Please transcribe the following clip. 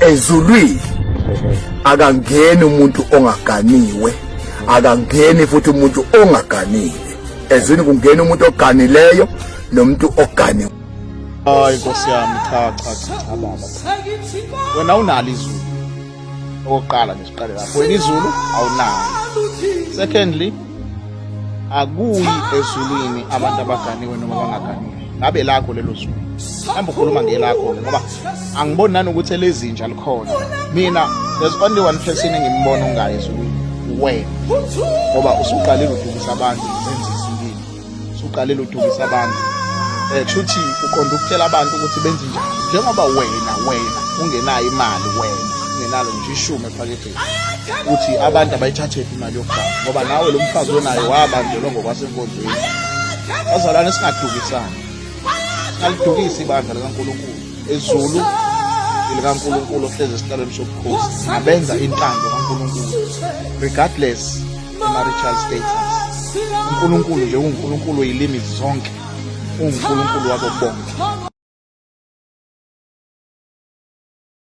Ezulwini akangeni umuntu ongaganiwe, akangeni futhi umuntu ongaganile. Ezulwini kungena umuntu oganileyo nomuntu oganiwe. Hayi Nkosi yami, cha cha cha baba. Wena unalo izulu. Okokuqala nje siqale lapho. Wena izulu awunalo. Secondly, akuyi ezulwini abantu abaganiwe noma abangaganiwe. Ngabe lakho lelo zulu. Hamba ukhuluma ngelakho ke ngoba angiboni nanokuthi elezinja likhona. Mina there's only one person engimbona ongayi ezulwini. Wena. Ngoba usuqalile udukisa abantu zenzisa impilo. Usuqalile udukisa abantu. Kushuthi uqonda ukutshela abantu ukuthi benze njani. Njengoba wena ungenayo imali, wena ungenalo nje ishumi ephaketheni. Uthi abantu abayithathephi imali yokugana ngoba nawe lo mfazi onayo wabanjelwa ngokwasenkonzweni. Bazalwane, singadukisani. Singalidukisi ibandla likaNkulunkulu. Ezulu likaNkulunkulu ohlezi esihlalweni sobukhosi. Abenza intando kaNkulunkulu regardless marital status. uNkulunkulu nje uNkulunkulu uyilimi zonke. UNkulunkulu wabo bonke.